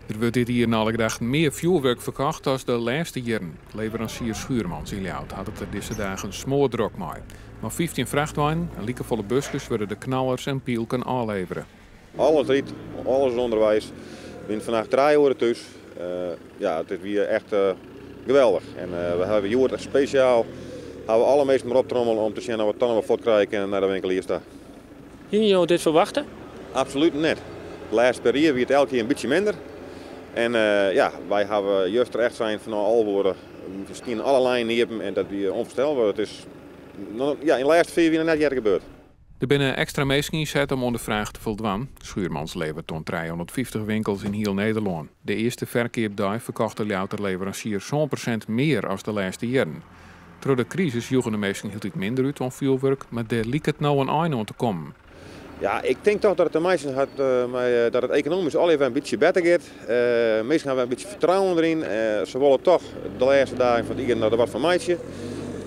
Der wurdt dit jier nei alle gedachten mear fjoerwurk ferkocht as de lêste jierren. Leveransier Schuurmans yn Ljouwert hat it der dizze dagen smoardrok mei. Mei 15 frachtweinen en likefolle buskes wurde de knallers en pylken ôflevere. Alles rydt, alles is ûnderweis. We binne fannacht 3 oere thús. Ja, it wie echt geweldich. En we hawwe hjoed spesjaal hawwe alle minsken mar optrommele om te sjen oft we it dan noch wat fuort krije kinne nei de winkeliers ta. Hiene jo dit ferwachte? Absolút net. De lêste pear jier wie it elk jier in bytsje minder. En ja, wy hawwe juster echt sein fan 11 oere stiene alle lijnen iepen en dat wie ûnfoarstelber. It is ja, yn de lêste 5 jier noch net earder gebeurd. Der binne ekstra minsken ynset om oan de fraach te foldwaan. Schuurmans leveret oan 350 winkels yn hiel Nederlân. De earste ferkeapdei ferkocht de Ljouwerter leveransier 7% mear as de lêste jierren. Troch de krisis joegen de minsken hieltyd minder út oan fjoerwurk, mar dêr liket no in ein oan te kommen. Ja, ik tink toch dat it te meitsjen hat mei dat it ekonomysk allegear wer in bytsje better giet. Minsken hawwe wer in bytsje fertrouwen deryn. Se wolle toch de lêste dagen fan it jier noch der wat fan meitsje.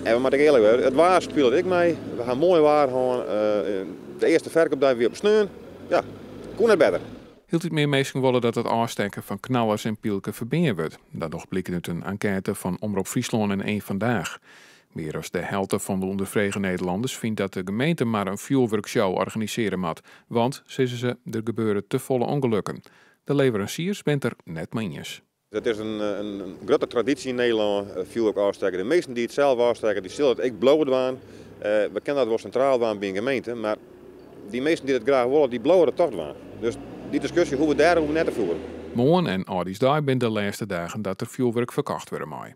En we moatte ek earlik wêze, it waar spilet ek mei. We ha moai waar hân. De earste ferkeapdei wie op sneon. Ja, koe net better. Hieltyd mear minsken wolle dat it ôfstekken fan knallers en pylken ferbean wurdt. Dat docht bliken út in enkête fan Omrop Fryslân en EenVandaag. Mear as de helte fan de ûnderfrege Nederlanners fynt dat de gemeente mar in fjoerwurkshow organisearje moat. Want, sizze se, der gebeure te folle ûngelokken. De leveransiers binne it der net mei iens. It is in grutte tradysje yn Nederlân, fjoerwurk ôfstekke. De measten dy't it sels ôfstekke, dy sille it ek bliuwe dwaan. We kinne dat wol sintraal dwaan by in gemeente, mar dy minsken dy't it graach wolle, dy bliuwe it toch dwaan. Dus dy diskusje hoege we dêroer net te fieren. Moarn en âldjiersdei binne de lêste dagen dat der fjoerwurk ferkocht wurde mei.